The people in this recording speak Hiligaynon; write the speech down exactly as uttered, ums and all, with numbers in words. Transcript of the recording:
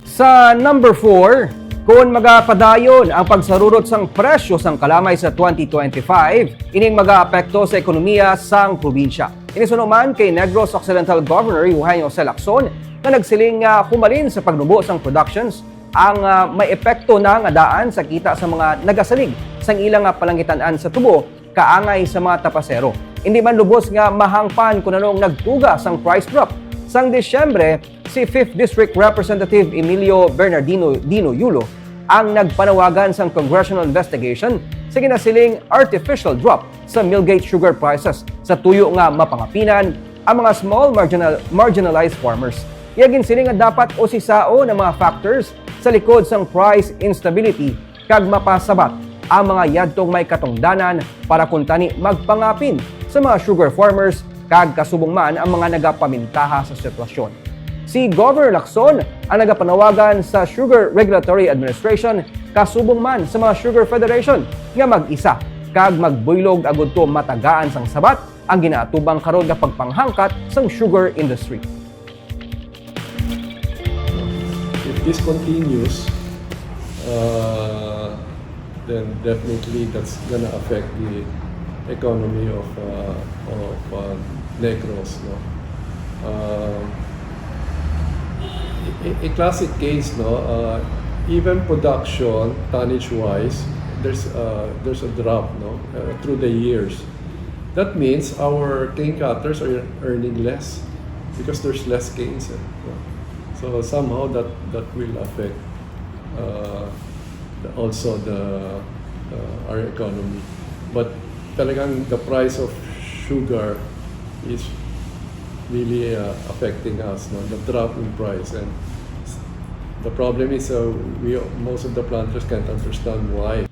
Sa number four, kung magapadayon ang pagsarurot sang presyo sang kalamay sa twenty twenty-five, ining magaapekto sa ekonomiya sang probinsya. Ini suno man kay Negros Occidental Governor Eugenio C. Lacson, nga nagsiling nga humalin sa pagnubo sang productions ang, ah, may epekto na nga daan sa kita sa mga nagasalig sang ilang, ah, palangitan-an sa tubo kaangay sa mga tapasero. Indi man lubos nga mahangpan kon ano ang nagtuga sang price drop. Sang Disyembre, si Fifth District Representative Emilio Bernardino Dino Yulo ang nagpanawagan sang congressional investigation sa ginasiling artificial drop sa millgate sugar prices sa tuyo nga mapangapinan ang mga small marginal, marginalized farmers. Iya ginsiling nga dapat usisaon ang mga factors sa likod sang price instability kag mapasabat ang mga yadtong may katungdanan para kuntani magpangapin sa mga sugar farmers kag kasubong man ang mga nagapamintaha sa sitwasyon. Si Governor Lacson ang nagapanawagan sa Sugar Regulatory Administration kasubong man sa mga Sugar Federation nga mag-isa kag magbuylog agud to matagaan sang sabat ang ginaatubang karon nga pagpanghangkat sang sugar industry. If this continues, uh, then definitely that's gonna affect the economy of uh, of uh, Negros. No? Uh, a, a classic case, no. Uh, even production tonnage wise, there's uh, there's a drop, no, uh, through the years. That means our cane cutters are earning less because there's less canes. Eh. So somehow that that will affect uh, the, also the uh, our economy. But talagang the price of sugar is really uh, affecting us, no? The drop in price, and the problem is uh, we most of the planters can't understand why.